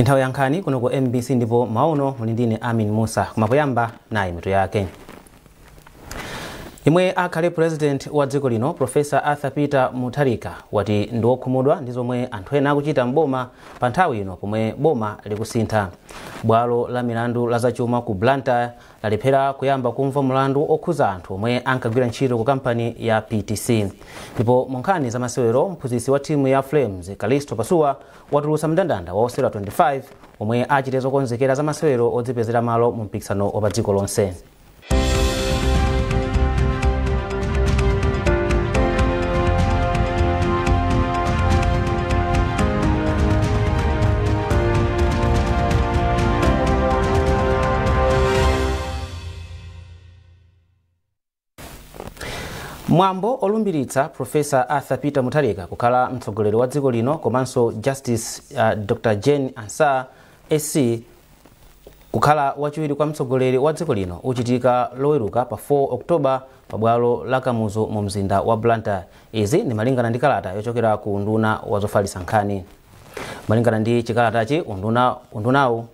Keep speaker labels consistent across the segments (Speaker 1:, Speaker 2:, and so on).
Speaker 1: Nthawi ya nkhani kuno ku MBC ndipo mauno muli ndine Amin Musa. Kumapoyamba nayi mitu yake. Imwe akhale president wa dziko lino Professor Arthur Peter Mutharika wati ndi wokhumudwa ndi zomwe anthu ena akuchita mboma pa nthawi ino pomwe boma likusintha. Bwalo la milandu la zachuma ku Blantyre lalephera kuyamba kumva mlandu okhuza anthu omwe ankagwira ntchito ku kampani ya PTC. Ndipo mu nkhani za masewero, mphunzitsi wa timu ya Flames Kalisto Pasuwa watulutsa mndandanda wa osewera 25 omwe achite zokonzekera za masewero odzipezera malo mu mpikisano wa pa dziko lonse. Mwambo olumbiritsa Professor Arthur Peter Mutharika kukhala mtsogoleri wa dziko lino komanso Justice Dr. Jane Ansah SC kukhala wachiwiri kwa mtsogoleri wa dziko lino uchitika loweruka pa 4 October pa bwalo la Kamuzu mu mzinda wa Blantyre. Izi ndi malingana ndi kalata yochokera ku unduna wa zofalitsa nkhani. Malingana ndi chikalatachi, undunawu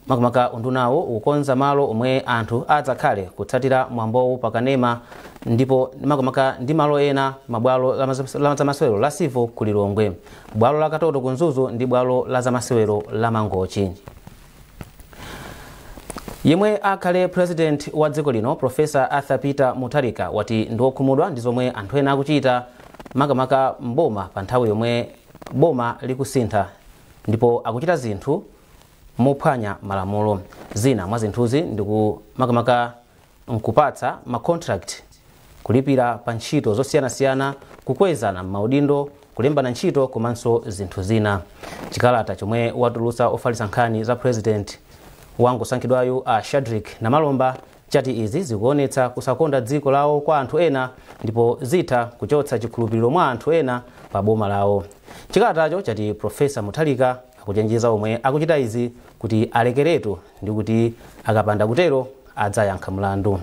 Speaker 1: makamaka undunawo ukukonza malo omwe anthu adzakhale kutsatira mwambowu pakanema ndipo makamaka ndi malo ena mabwalo la zamasewero la Sivo ku Lilongwe, bwalo la Katoto ku Mzuzu ndi bwalo la zamasewero la Mangochi. Yemwe akhale president wa dziko lino Professor Arthur Peter Mutharika wati ndi wokhumudwa ndi zomwe anthu ena akuchita makamaka mboma pa nthawi yomwe boma likusintha ndipo akuchita zinthu mophwanya malamulo. Zina mwa zinthuzi ndiku makamaka nkupatsa ma contract, kulipira pa ntchito zosiyanasiyana, kukwezana maudindo, kulembana ntchito komanso zinthu zina. Chikalata chomwe watulutsa ofalitsa nkhani za president wangosankhidwayu a Shadrick Namalomba chati izi zikuonetsa kusakonda dziko lawo kwa anthu ena ndipo zitha kuchotsa chikhulupiriro mwa anthu ena pa boma lawo. Chikalatacho chati Professor Mutharika akuchenjeza omwe akuchita izi kuti alekeretu ndi kuti akapanda kutero adzayankha mlandu.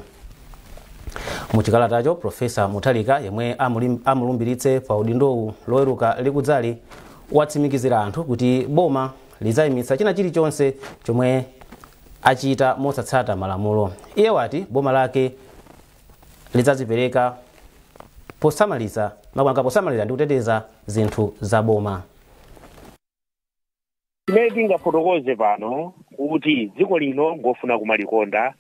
Speaker 1: Muchikalatacho Professor Mutharika yemwe amulumbiritse pa udindowu loweruka likudzali watsimikizira anthu kuti boma lidzayimitsa china chilichonse chomwe achita mosatsata malamulo. Iye wati boma lake lidzazipereka posamalira ndi kuteteza zinthu za boma.
Speaker 2: Chimene tingafotokoze pano kuti dziko lino ngofuna kumalikonda,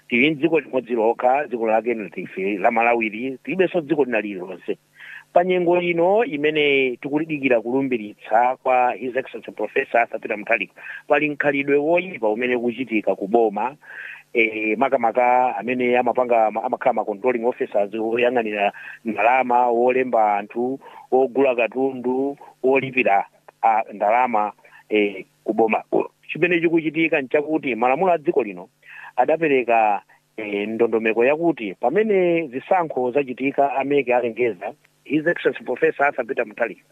Speaker 2: tili dziko limodzi lokha, dziko lake ndife la Malawiri, tilibenso dziko lina lililonse. Pa nyengo ino imene tikulidikira kulumbiritsa kwa His Excellency Professor Arthur Peter Mutharika, pali mkhalidwe woyipa umene kuchitika ku boma, makamaka amene amakhala ma controlling officers oyang'anira ndalama, wolemba anthu, ogula katundu, olipira ndalama kuboma. Chimene chikuchitika nchakuti malamulo a dziko lino adapereka ndondomeko yakuti pamene zisankho zachitika ameke alengeza, His Excellency Professor Arthur Peter Mutharika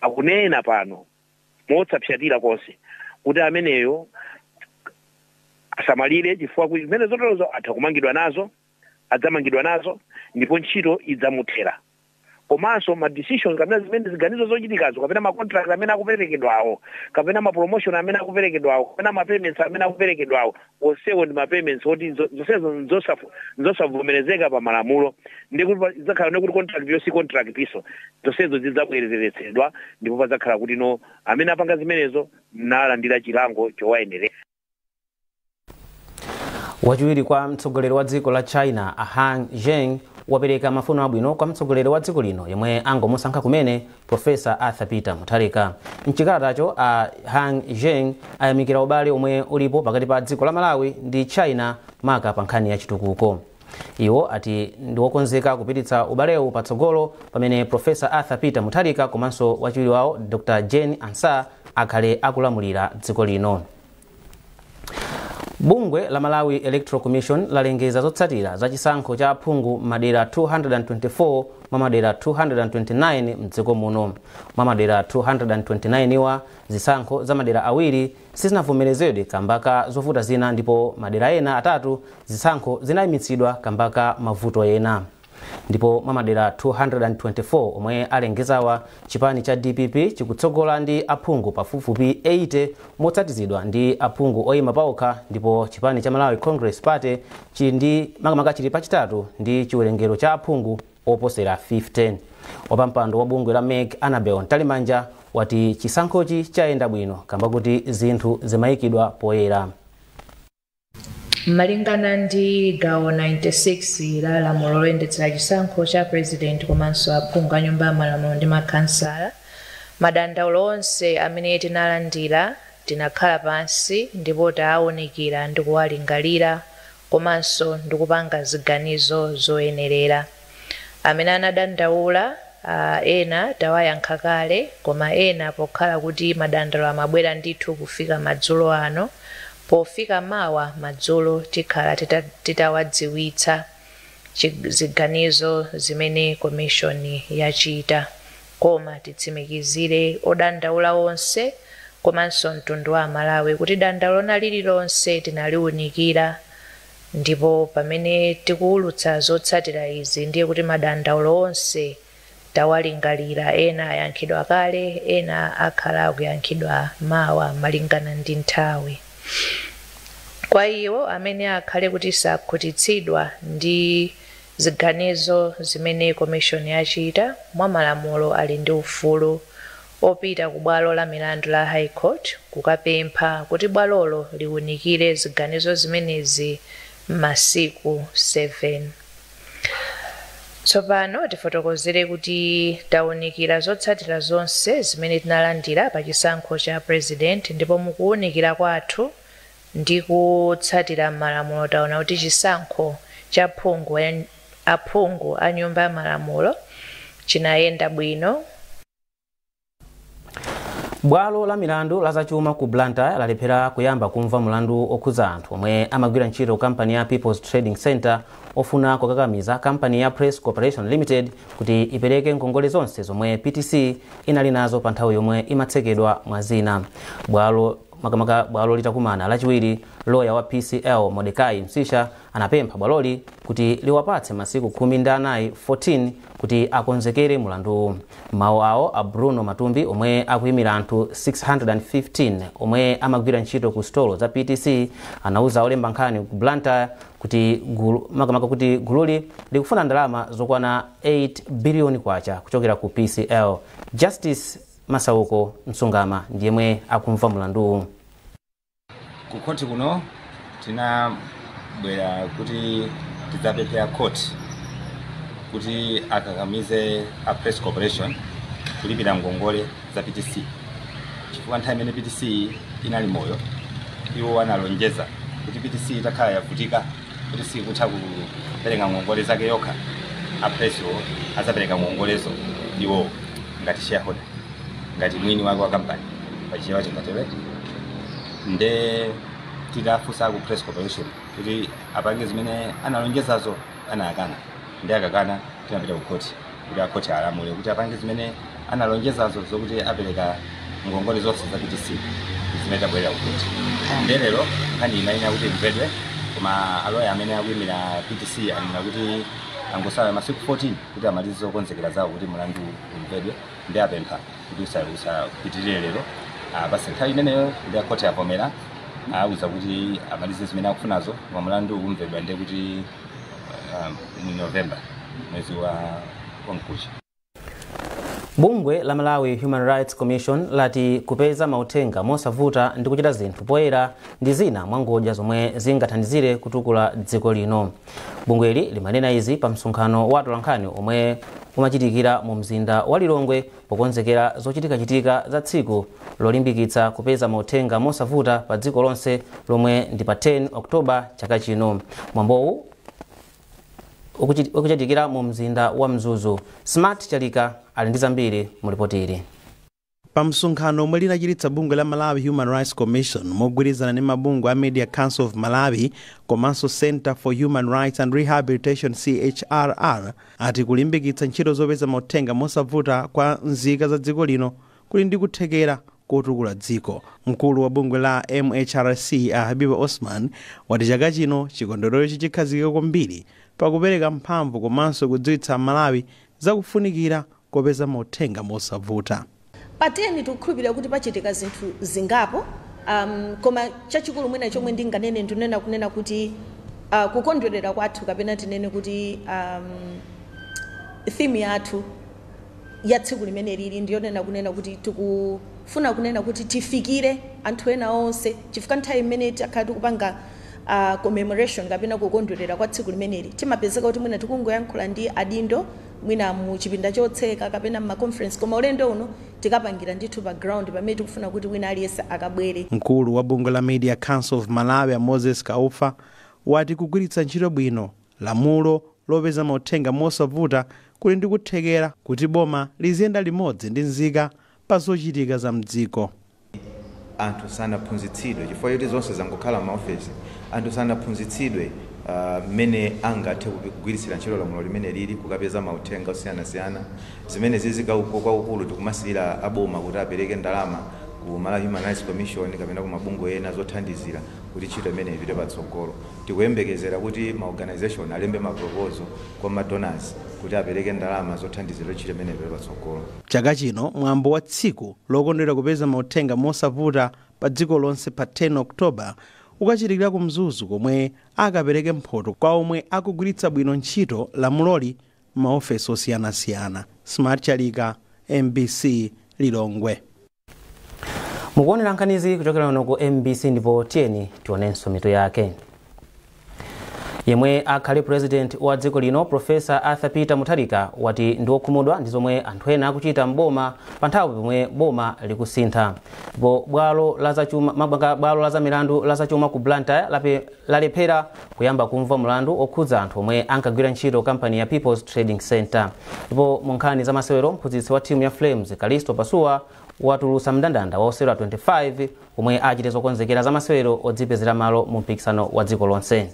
Speaker 2: akunena pano motsapsatira konse kuti ameneyo asamalire, chifukwa kuti zimene zoterozo atha kumangidwa nazo, adzamangidwa nazo ndipo ntchito idzamuthera. Komanso ma decisions kapena zimene ziganizo zochitikazo kapena ma contract amene akuperekedwawo kapena ma promotion amene akuperekedwawo kapena ma payments amene akuperekedwawo onsewo ndi ma payments oti zonsezo nzosavomerezeka pa malamulo, ndikuti zidzakhala nekuti contract yonse contract iso zonsezo zidzabwerezeretsedwa ndipo padzakhala kuti no amene apanga zimenezo nalandira chilango chowayenera.
Speaker 1: Wachiwiri kwa mtsogoleri wa dziko la China Han Zheng wapereka mafuno abwino kwa mtsogoleri wa dziko lino yemwe angomusankha kumene Professor Arthur Peter Mutharika. Mchikalatacho a Han Zheng ayamikira ubale omwe ulipo pakati pa dziko la Malawi ndi China maka pa nkhani ya chitukuko. Iwo ati ndi wokonzeka kupititsa ubalewu patsogolo pamene Professor Arthur Peter Mutharika komanso wachiwiri wawo Dr. Jane Ansah akhale akulamulira dziko lino. Bungwe la Malawi Electoral Commission lalengeza zotsatira za chisankho cha aphungu madera 224 mwa madera 229 mdziko muno. Mwa madera 229 iwa zisankho za madera awiri sizinavomerezedwe kambaka zovuta zina ndipo madera ena atatu zisankho zinayimitsidwa kambaka mavuto ena. Ndipo mwa madera 224 omwe alengezawa, chipani cha DPP chikutsogola ndi aphungu pafupifupi 80, motsatizidwa ndi aphungu oyima paokha, ndipo chipani cha Malawi Congress Party chili ndi makamaka chili pachitatu ndi chiwerengero cha aphungu oposera 15. Wapampando wa bungwe la MEC, Annabel Mtalimanja, wati chisankhochi chayenda bwino kamba kuti zinthu zimayikidwa poyera.
Speaker 3: Malingana ndi gawo 96 la lamulo loyendetsera chisankho cha President komanso aphungu a Nyumba ya Malamulo ndi makhansala, madandaulo onse amene tinalandira tinakhala pansi ndipo taawunikira ndi kuwalingalira komanso ndi kupanga ziganizo zoyenerera. Amene anadandaula, ena tawayankha kale, koma ena pokhala kuti madandaulo amabwera ndithu kufika madzulo ano, pofika mawa madzulo tikhala titawadziwitsa ziganizo zimene komishoni yachita. Koma titsimikizire odandaula onse komanso mtundu wa Malawi kuti dandaulo na lililonse tinaliwunikira, ndipo pamene tikuwulutsa zotsatira izi ndiye kuti madandaulo onse tawalingalira. Ena ayankhidwa kale, ena akhala akuyankhidwa mawa malingana ndi nthawi. Kwa iwo amene akhale kuti sakhutitsidwa ndi ziganizo zimene komishoni yachita, mwa malamulo ali ndi ufulu opita ku bwalo la milandu la High Court kukapempha kuti bwalolo liwunikire ziganizo zimenezi m'masiku 7. Tsopano tifotokozere kuti tawunikira zotsatira zonse zimene tinalandira pa chisankho cha President, ndipo mukuwunikira kwathu ndi kutsatira malamulo taona kuti chisankho cha aphungu a Nyumba ya Malamulo chinayenda bwino.
Speaker 1: Bwalo la milandu la zachuma ku Blantyre lalephera kuyamba kumva mulandu okhudza anthu omwe amagwira ntchito kampani ya People's Trading Center ofuna kukakamiza kampani ya Press Corporation Limited kuti ipereke ngongole zonse zomwe PTC inali nazo pa nthawi yomwe imatsekedwa, mwa zina. Bwalo makamaka bwalo litakumana Lachiwiri, loya wa PCL, Mordekai Msisha, anapempha bwaloli kuti liwapatse masiku 14, 14, kuti akonzekere mulanduwu. Mawu awo, a Bruno Matumbi, omwe akuyimira anthu 615 omwe amagwira ntchito ku stolo za PTC, anauza olemba nkhani ku Blantyre kuti gulu, makamaka kuti gululi likufuna ndalama zokwana 8 biliyoni kwacha kuchokera ku PCL. Justice Masauko Msungama ndiyemwe akumva mulanduwu.
Speaker 4: Ku khoti kuno tinabwera kuti tidzapempha khoti kuti akakamize a Press Corporation kulipira ngongole za PTC, chifukwa nthawi imene PTC inali moyo iwo analonjeza kuti PTC itakhala yavutika kuti sikutha kupereka ngongole zake yokha, a Presswo azapereka ngongolezo iwo ngati shareholder, ngati mwini wake wa kampani, pachichewa chingatero. Nde titafunsa ku Press Corporation kuti apange zimene analonjezazo, anakana. Ndi akakana, tinapita ku khoti kuti akhoti alamule kuti apange zimene analonjezazo zokuti apereka ngongole zonse za PTC, zimene tabwerera ku khoti. Nde lero nkhani imayenera kuti imvedwe, koma aloya amene akuyimira PTC anena kuti angosala masiku 14 kuti amalize zokonzekera zawo kuti mulandu umvedwe, ndi apempha kuti usapitirire lero, apase nthawi imeneyo. Ndi akhoti avomera, auza kuti amalize zimene akufunazo, koma mulandu umvedwa ndiye kuti mu November, mwezi wa mkucha.
Speaker 1: Bungwe la Malawi Human Rights Commission lati kupeza mauthenga mosavuta ndi kuchita zinthu poyera ndi zina mwa ngodya zomwe zingathandizire kutukula dziko lino. Bungweli limanena izi pa msonkhano wa atolankhani omwe umachitikira mu mzinda wa Lilongwe pokonzekera zochitikachitika za tsiku lolimbikitsa kupeza mauthenga mosavuta pa dziko lonse lomwe ndi pa 10 Oktoba chaka chino. Mwambowu ukuchitikira mu mzinda wa Mzuzu. Smart Chalika ali ndi zambiri mu ripoti ili.
Speaker 5: Pa msonkhano omwe linachititsa bungwe la Malawi Human Rights Commission mogwirizana ndi mabungwe a Media Council of Malawi komanso Center for Human Rights and Rehabilitation, CHRR, ati kulimbikitsa ntchito zopeza mauthenga mosavuta kwa nzika za dziko lino kuli ndi kuthekera kotukula dziko. Mkulu wa bungwe la MHRC, a Habiba Osman, wati chaka chino chikondwerero chikhazikika kwambiri Pakupereka mphamvu komanso kudziwitsa Malawi zakufunikira kopeza mauthenga mosavuta.
Speaker 6: Pa 10 tikukhulupirira kuti pachitika zinthu zingapo, koma chachikulu mwina chomwe ndinganene ndinena kunena kuti kukondwerera kwathu, kapena tinene kuti theme yathu ya tsiku limene lili ndiyonena kunena kuti tikufuna kunena kuti tifikire anthu ena onse, chifukwa nthawi imene takhala tikupanga commemoration kapena kukondwerera kwa tsiku limeneli, timapezeka kuti mwina tikungoyankhula ndi adindo mwina mu chipinda chotseka kapena ma conference, koma ulendo uno tikapangira ndithu pa ground pamene tikufuna kuti wina aliyense akabwere.
Speaker 5: Mkulu wa bungwe la Media Council of Malawi, Moses Kaufa, wati kugwiritsa ntchito bwino lamulo lopeza mauthenga mosavuta kuli ndi kuthekera kuti boma liziyenda limodzi ndi nzika pa zochitika za mdziko.
Speaker 7: Anthu sanaphunzitsidwe chifukwa choti zonse zangokhala maofesi. Anthu sanaphunzitsidwe mmene angathe kugwiritsira ntchito lamulo limene lili kukapeza mauthenga osiyanasiyana. Zimene zizikakwakukulu tikumasiyira aboma kuti apereke ndalama ku Malawi Human Rights Commission kapena ku mabungwe ena zothandizira kuti ntchito imene ipite patsogolo. Tikuyembekezera kuti ma organization alembe ma proposal kwa ma donors kuti apereke ndalama zothandizira ntchito imene ipite patsogolo.
Speaker 5: Chaka chino mwambo wa tsiku lokondwera kupeza mauthenga mosavuta pa dziko lonse pa 10 Oktoba ukachitikira ku Mzuzu, komwe akapereke mphoto kwa omwe akugwiritsa bwino ntchito lamuloli m'maofesi osiyanasiyana. Smart Chalika, MBC, Lilongwe.
Speaker 1: Mukuonera nkhanizi kuchokera kuno ku MBC, ndipo tiyeni tionenso mitu yake. Yemwe akhale President wa dziko lino, Profesa Arthur Peter Mutharika, wati ndi wokhumudwa ndi zomwe anthu ena akuchita mboma pa nthawi pomwe boma likusintha. Ndipo bwalo la zachuma, bwalo la zamilandu la zachuma ku Blantyre lalephera kuyamba kumva mlandu okhudza anthu omwe ankagwira ntchito kampani ya People's Trading Center. Ndipo mu nkhani za masewero, mphunzitsi wa timu ya Flames, Kalisto Pasuwa, watulutsa mndandanda wa osewera 25 omwe achite zokonzekera za masewero odzipezera malo mu mpikisano wa dziko lonse.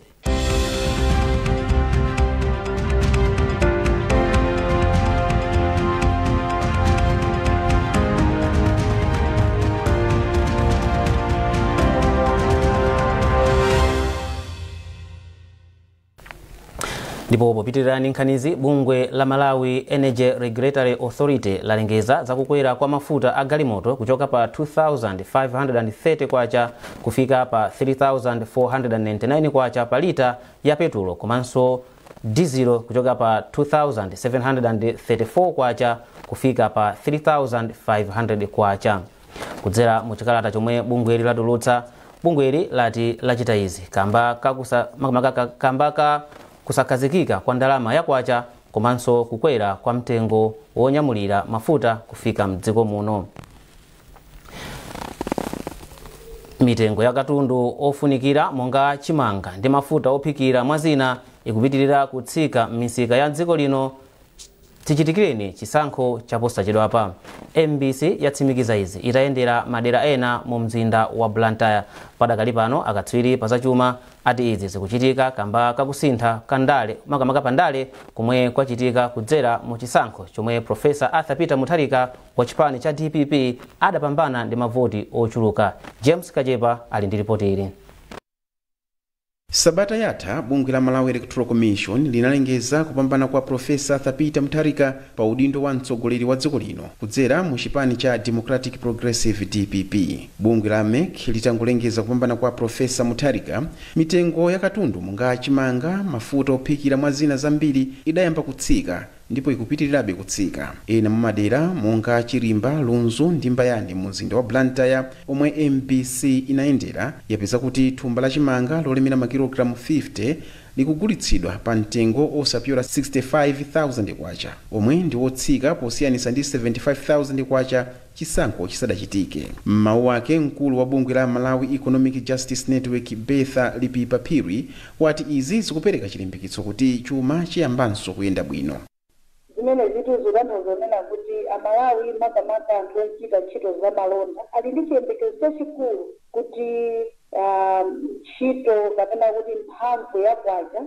Speaker 1: Ndipo popitirira nkhanizi, bungwe la Malawi Energy Regulatory Authority lalengeza zakukwera kwa mafuta a galimoto kuchoka pa 2530 kwacha kufika pa 3499 kwacha pa lita ya petulo, komanso dizelo kuchoka pa 2734 kwacha kufika pa 3500 kwacha. Kudzera mu chikalata chomwe bungweli latulutsa, bungweli lati lachita izi kamba ka kusakhazikika kwa ndalama ya kwacha komanso kukwera kwa mtengo wonyamulira mafuta kufika mdziko muno. Mitengo ya katundu ofunikira monga chimanga ndi mafuta ophikira mwazina ikupitirira kutsika m'misika ya dziko lino tichitikireni chisankho chaposachedwapa. MBC yatsimikiza izi itayendera madera ena mu mzinda wa Blantyre. Padakali pano akatswiri pazachuma ati izi zikuchitika kamba kakusintha kandale, makamaka pandale, komwe kwachitika kudzera mu chisankho chomwe Profesa Arthur Peter Mutharika wa chipani cha DPP adapambana ndi mavoti ochuluka. James Kachepa ali ndi ripoti ili.
Speaker 8: Sabata yatha bungwe la Malawi Electoral Commission linalengeza kupambana kwa Profesa Arthur Peter Mutharika pa udindo wa mtsogoleri wa dziko lino kudzera mu chipani cha Democratic Progressive, DPP. Bungwe la MEC litangolengeza kupambana kwa Profesa Mutharika, mitengo ya katundu monga chimanga, mafuta ophikira mwa zina zambiri idayamba kutsika ndipo ikupitirirabe kutsika. Ena mwa madera monga Chirimba, Lunzu ndi Mbayani mu mzinda wa Blantyre omwe MBC inayendera yapeza kuti thumba la chimanga lolemera makilogalamu 50 likugulitsidwa pa mtengo osapyola 65,000 kwacha, omwe ndi wotsika posiyanisa ndi 75,000 kwacha chisankho chisadachitike. M'mawu ake, mkulu wa bungwe la Malawi Economic Justice Network, Betha Lipipa Phiri, wati izi zikupereka chilimbikitso kuti chuma chiyambanso kuyenda bwino.
Speaker 9: Zimene zitu zikutanthauza kunena kuti Amalawi, makamaka anthu ochita ntchito za malonda, ali ndi chiyembekezo chachikulu kuti ntchito kapena kuti mphamvu ya kwacha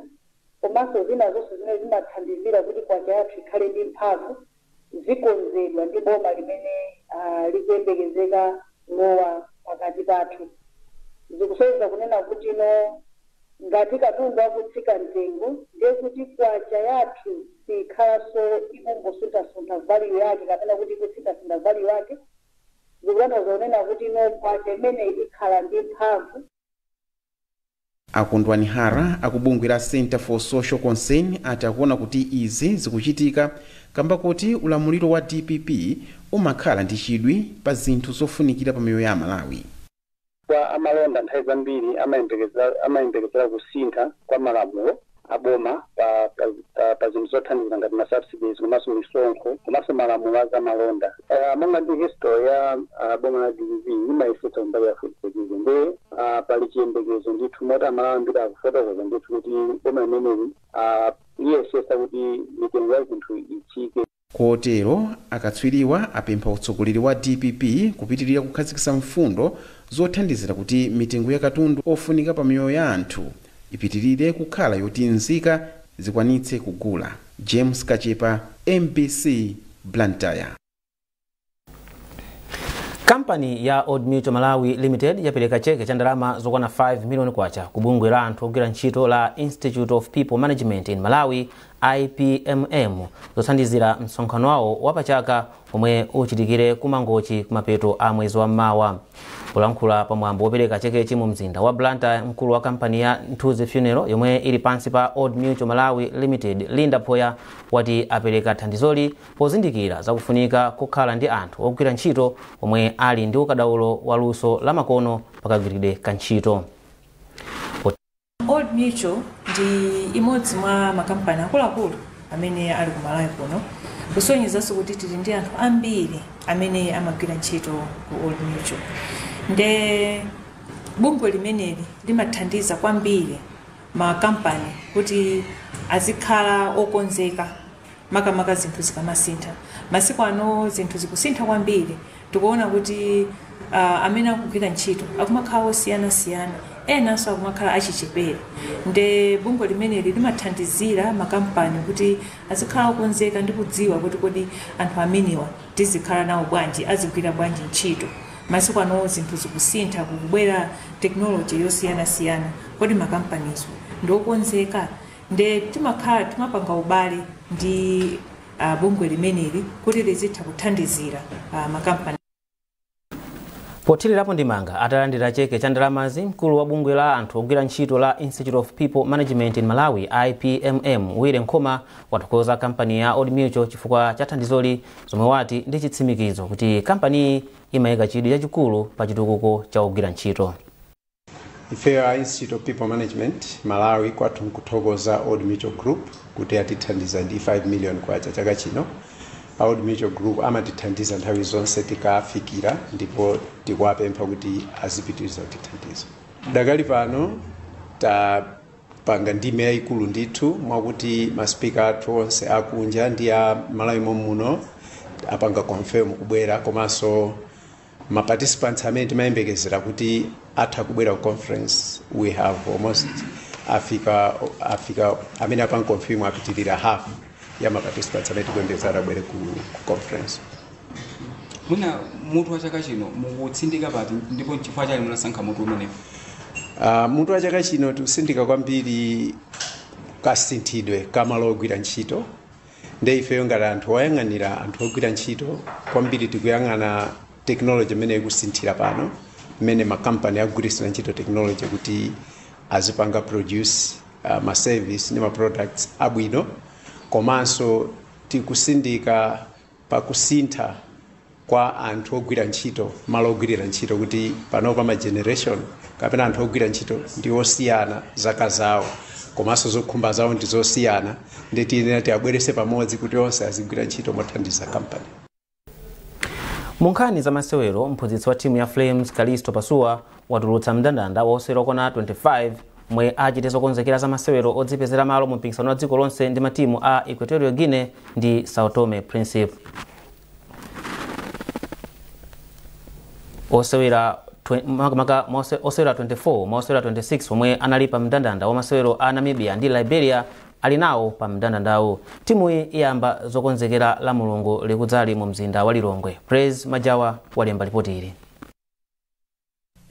Speaker 9: komanso zina zonse zimene zimathandizira kuti kwacha yathu ikhale ndi mphamvu zikonzedwa ndi boma limene likuyembekezeka lowa pakati pathu. Zikusonyeza kunena kuti no Ngati katundu akutsika mtengo, ndiye kuti kwacha yathu sikhalanso ikungosunthasuntha value yake kapena kuti ikusinthasintha value yake. Zikutanthauza kunena kuti ino kwacha imene ikhala ndi mphamvu.
Speaker 8: Akondwani Hara akubungwe la Center for Social Concern ati akuona kuti izi zikuchitika kamba kuti ulamuliro wa DPP umakhala ndi chidwi pa zinthu zofunikira pa miyoyo ya Malawi.
Speaker 10: Kwa amalonda, nthawi zambiri amayembekezera kusintha kwa malamulo aboma pa zinthu zothandizira ngati ma subsidies komanso misonkho komanso malamulo azamalonda. Monga ndi history ya boma la DPP, imayesetsa kumbali ya food security, nde pali chiyembekezo ndithu moti Amalawi ambiri akufotokoza ndithu kuti boma limeneli liyesesa kuti mitengo ya zinthu itsike.
Speaker 8: Kotero akatswiriwa apempha utsogoleri wa DPP kupitirira kukhazikitsa mfundo zothandizira kuti mitengo ya katundu ofunika pa miyoyo ya anthu ipitirire kukhala yoti nzika zikwanitse kugula. James Kachepa, MBC, Blantyre.
Speaker 1: Kampani ya Old Mutual Malawi Limited yapereka cheke cha ndalama zokwana 5 miliyoni kwacha ku bungwe la anthu ogwira ntchito la Institute of People Management in Malawi, IPMM, zothandizira msonkhano wawo wapachaka omwe uchitikire ku Mangochi kumapeto a mwezi wa mmawa. Polankhula pamwambo wopereka chekechi mu mzinda wa Blantyre, mkulu wa kampani ya Nthuzi Funeral yomwe ili pansi pa Old Mutual Malawi Limited, Linda Phoya, wati apereka thandizoli pozindikira zakufunika kukhala ndi anthu ogwira ntchito omwe ali ndi ukadaulo wa luso la makono pakagwiridwe ka ntchito.
Speaker 11: Old Mutual ndi imodzi mwa makampani akuluakulu amene ali ku Malawi kuno, kusonyezanso kuti tili ndi anthu ambiri amene amagwira ntchito ku Old Mutual. Nde bungwe limeneli limathandiza kwambiri makampani kuti azikhala okonzeka, makamaka zinthu zikamasintha. Masiku ano zinthu zikusintha kwambiri. Tikuona kuti amene akugwira ntchito akumakhala osiyanasiyana, enanso akumakhala achichepere. Nde bungwe limeneli limathandizira makampani kuti azikhala okonzeka ndi kudziwa kuti kodi anthu amenewa tizikhala nawo bwanji, azigwira bwanji ntchito. Masiku ano zinthu zikusintha, kukubwera technology yosiyanasiyana, kodi makampanizo ndiokonzeka? Nde timakhala timapanga ubale ndi bungwe limeneli kuti lizitha kuthandizira makampani.
Speaker 1: Pothirirapo ndemanga atalandira cheke cha ndalamazi, mkulu wa bungwe la anthu ogwira ntchito la Institute of People Management in Malawi, IPMM, Wile Nkhoma, wathokoza kampani ya Old Mutual chifukwa cha thandizoli, zomwe wati ndi chitsimikizo kuti kampaniyi imayika chidwi chachikulu pa chitukuko cha ogwira ntchito.
Speaker 12: Ifeyo a Institute of People Management Malawi, kwathu nkuthokoza Old Mutual Group kuti atithandiza ndi 5 million kwacha chaka chino. A Old Mutual Group amatithandiza nthawi zonse tikafikira, ndipo tikuwapempha kuti azipitiriza kutithandiza. Dakali pano tapanga ndime yayikulu ndithu, mwakuti ma speaker athu onse akunja ndi a Malawi muno apanga confirm kubwera, komanso ma participants amene timayembekezera kuti atha kubwera ku conference, we have almost afika amene apanga confirm apitirira half ya ma participants amene tikuyembekezera abwere ku conference.
Speaker 13: Mwina mutu wa chaka chino mukutsindika pati, ndipo nchifukwa chani munasankha mutu umenewu?
Speaker 12: Mutu wa chaka chino tikusindika kwambiri kasinthidwe kamalo ogwira ntchito. Nde ifeyo ngati anthu oyang'anira anthu ogwira ntchito, kwambiri tikuyang'ana technology imene ikusinthira pano, mmene makampani akugwiritsira ntchito technology kuti azipanga produce ma service ndi ma products abwino. Komanso tikusindika pakusintha kwa anthu ogwira ntchito, malo ogwirira ntchito, kuti panopa ma generation kapena anthu ogwira ntchito ndi osiyana, zaka zawo komanso zokhumba zawo ndi zosiyana, ndi tiyenera tiabwerese pamodzi kuti onse azigwira ntchito mothandiza kampani.
Speaker 1: Mu nkhani za masewero, mphunzitsi wa timu ya Flames, Kalisto Pasuwa, watulutsa mndandanda wa osewera okwana 25 mwe achite zokonzekera za masewero odzipezera malo mu mpikisano wa dziko lonse ndi matimu a Equatorial Guinea ndi Sao Tome Principe. Osewera osewera 24 mwa osewera 26 omwe anali pa mndandanda wa masewero a Namibia ndi Liberia ali nawo pa mndandandawo. Timuyi iyamba zokonzekera la Mulungu likudzali mu mzinda wa Lilongwe. Praise Majawa walemba ripoti ili.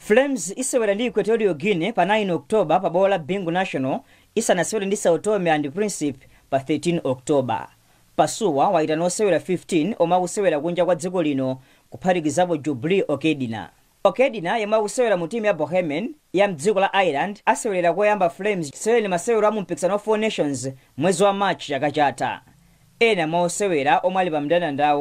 Speaker 14: Flames isewera ndi Equatorial Guinea pa 9 October pa bwalo la Bingu National isanasewere ndi Sao Tome and Principe pa 13 October. Pasuwa waitana osewera 15 omwe akusewera kunja kwa dziko lino, kuphatikizapo Jubilee Okedina. Okedina, yemwe akusewera mu timu ya Bohemian ya mdziko la Ireland, asewerera koyamba Flames sewere masewero a mu mpikisano wa Four Nations mwezi wa March chaka chatha. Ena mwa osewera omwe ali pa mndandanda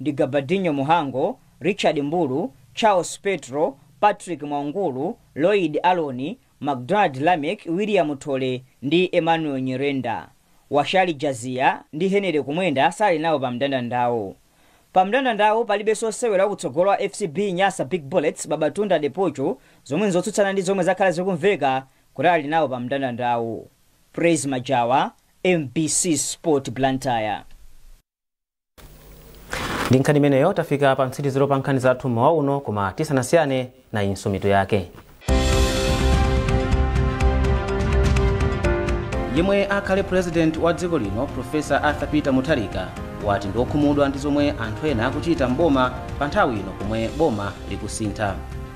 Speaker 14: ndi Gabadinho Muhango, Richard Mbulu, Charles Petro, Patrick Mwaungulu, Lloyd Aloni, McDonald Lamek, William Thole ndi Emmanuel Nyirenda. Washali Jazia ndi Henry Kumwenda sali nawo pa mndandandawo. Pa mndandandawo palibenso osewera kutsogolo wa FCB Nyasa Big Bullets Babatunde Adepoju, zomwe nzotsutsana ndi zomwe zakhala zikumveka kuti ali nawo pa mndandandawo. Praise Majawa, MBC Sport, Blantyre.
Speaker 1: Ndi nkhani imeneyo tafika pa mtsiriziro pa nkhani zathu mmawa uno, koma tisanasiyane, nayinso mitu yake. Yemwe akhale President wa dziko lino, Professor Arthur Peter Mutharika, wati ndi okhumudwa ndi zomwe anthu ena akuchita mboma pa nthawi ino pomwe boma likusintha.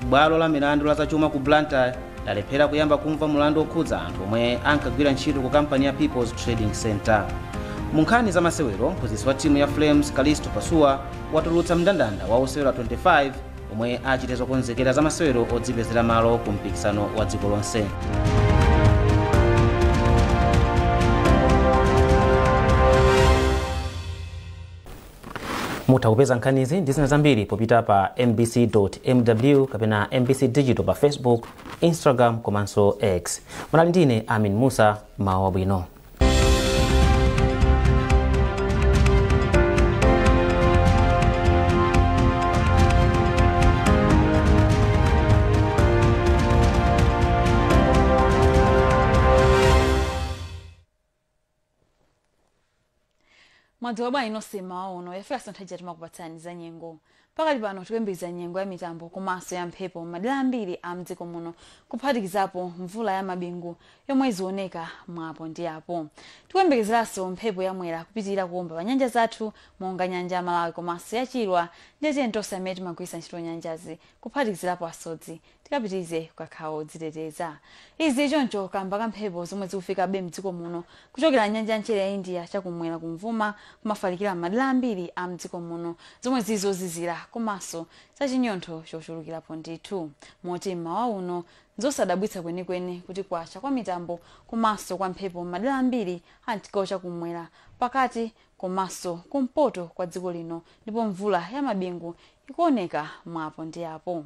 Speaker 1: Bwalo la milandu la zachuma ku Blantyre lalephera kuyamba kumva mulandu okhudza anthu omwe ankagwira ntchito ku kampani ya People's Trading Center. Mu nkhani za masewero, mphunzitsi wa timu ya Flames Kalisto Pasuwa watulutsa mndandanda wa osewera 25 omwe achite zokonzekera za masewero odzipezera malo ku mpikisano wa dziko lonse. Mutha kupeza nkhanizi ndi zina zambiri popita pa mbc.mw kapena MBC Digital pa Facebook, Instagram komanso X. Munali ndine Amin Musa. Mawa bwino.
Speaker 15: Mwadzuka bwanji nonse mmawa uno? Yafika nthawi ija timakupatsani za nyengo. Pakali pano tikuyembekeza nyengo ya mitambo komanso ya mphepo madera ambiri a mdziko muno, kuphatikizapo mvula ya mabingu yomwe izioneka mwapo ndi apo. Tikuyembekezeranso mphepo yamwera kupitirira kuwomba pa nyanja zathu monga nyanja ya Malawi komanso ya Chilwa, ndiye tiye tonse amene timagwiritsa ntchito nyanjazi, kuphatikizirapo asodzi, tikapitirize kukakhala odziteteza. Izi choncho kamba ka mphepo zomwe zikufikabe mdziko muno kuchokera nyanja mchere ya India chakumwera kumvuma kumafalikira madera ambiri a mdziko muno, zomwe zizozizira komanso zachinyontho chochulukirapo ndithu, moti mmawa uno nzosadabwitsa kwenikweni kuti kwacha kwa mitambo komanso kwa mphepo madera ambiri a mchigawo chakumwera, pakati komanso kumpoto kwa dziko lino, ndipo mvula ya mabingu ikuoneka mwapo ndi apo.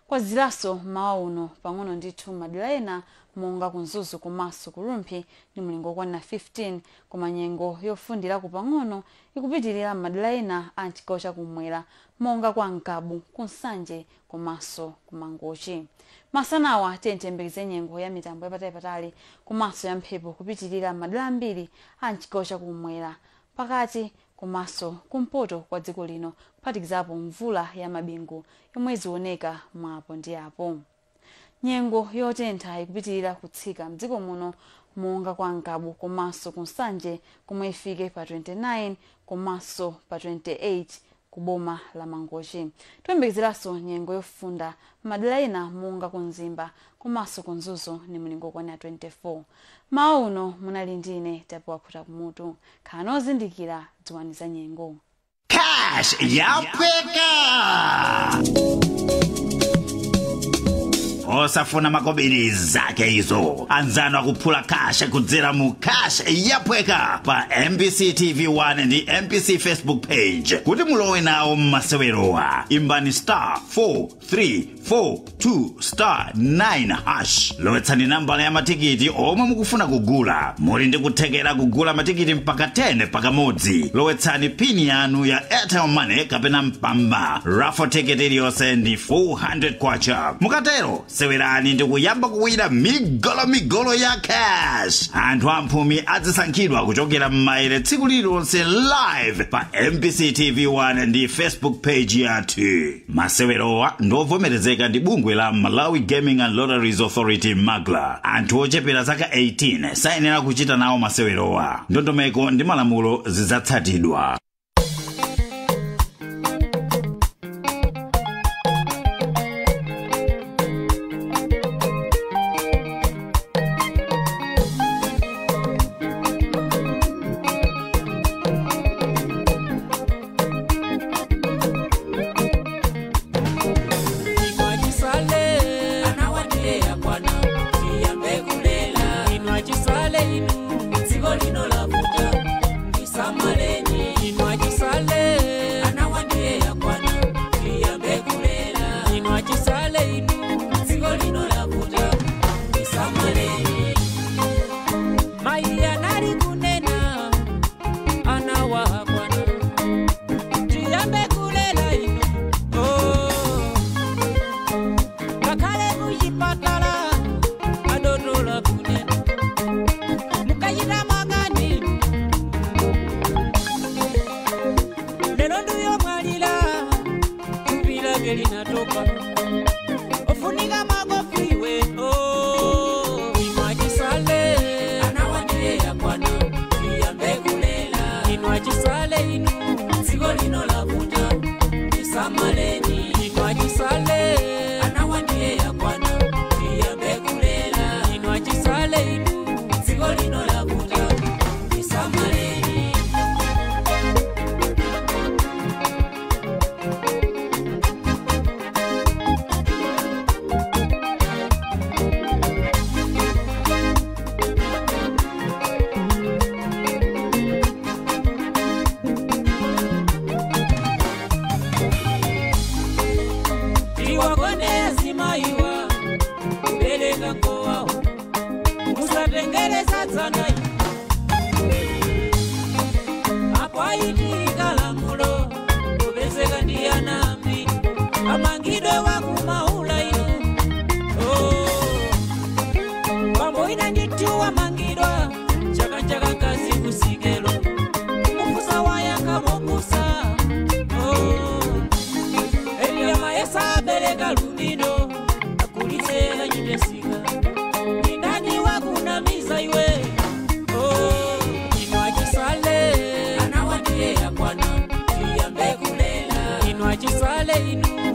Speaker 15: Kwaziranso mmawa uno pang'ono ndithu madera ena monga ku Mzuzu komanso ku Rumphi ndi mlingo okwana 15, koma nyengo yofundirako pang'ono ikupitirira madera ena a mchigawo chakumwera monga kwa Ngabu, ku Nsanje komanso ku Mangochi. Masanawa tiyembekeze nyengo ya mitambo yapatali komanso ya mphepo kupitirira madera ambiri a mchigawo chakumwera, pakati komanso kumpoto kwa dziko lino, kuphatikizapo mvula ya mabingu yomwe izioneka mwapo ndi apo. Nyengo yotentha ikupitirira kutsika mdziko muno monga kwa Ngabu komanso ku Nsanje, komwe ifike pa 29 komanso pa 28 ku boma la Mangochi. Tiyembekezeranso nyengo yofunda madera ena monga ku Mzimba komanso ku Mzuzu ndi mlingo okwana 24. Mawa uno munali ndine Tapiwa Khuta Kumutu. Khalani ozindikira, dziwani za nyengo.
Speaker 16: Cash yaphweka, osafuna makobiri zake izo. Anzanu akuphula cash kudzera mu Cash Yaphweka pa MBC TV 1 ndi MBC Facebook page. Kuti mulowe nawo mmasewerowa, imbani *4342*9#, lowetsani nambala ya matikiti omwe mukufuna kugula. Muli ndi kuthekera kugula matikiti mpaka 10 pakamodzi. Lowetsani pini yanu ya Airtel Money kapena Mpamba. Raffle ticket iliyonse ndi 400 kwacha. Mukatero sewerani ndi kuyamba kuwina migolo ya cash. Anthu amphumi azisankhidwa kuchokera m'maere tsiku lililonse live pa MBC TV 1 ndi Facebook page yathu. Masewerowa ndovomerezeka ndi bungwe la Malawi Gaming and Lotteries Authority, MAGLA. Anthu ochepera zaka 18 sayenera kuchita nawo masewerowa. Ndondomeko ndi malamulo zidzatsatidwa.
Speaker 17: Inu achisale inu, dziko lino lavuta, tisamaleni. Mai anali kunena, ana wakwana, tiyambe kulela inu. Oh, ngakhale kuchipatala adodola kunena, mukachita makani lero ndiyo mwalira, thupi lake linatopa, ofunika makofiwe. Oh, inu achisale, anawandiye yakwana, tiyambe kulela. Inu achisale inu, dziko lino lavuta, tisamaleni. Inu achisale, anawandiye yakwana, tiyambe kulela. Inu achisale inu, dziko lino lavuta, tisamaleni. Tiwakone zimaiwa kubereka ngowawo, musatengeresa dzanai apo aitika lamulo kupezeka ndi anambi amangidwe wakumaula inu. Oh, pambo ina ndithu wamangidwa chaka chaka kazi kusikelo kumufusa wayakamokusa. Oh, Eliya abereka lumino akulitse kachitesika indani wakunamiza iwe. Oh, inu achisale, anawandiye yakwana, tiyambe kulela. Inu achisale inu,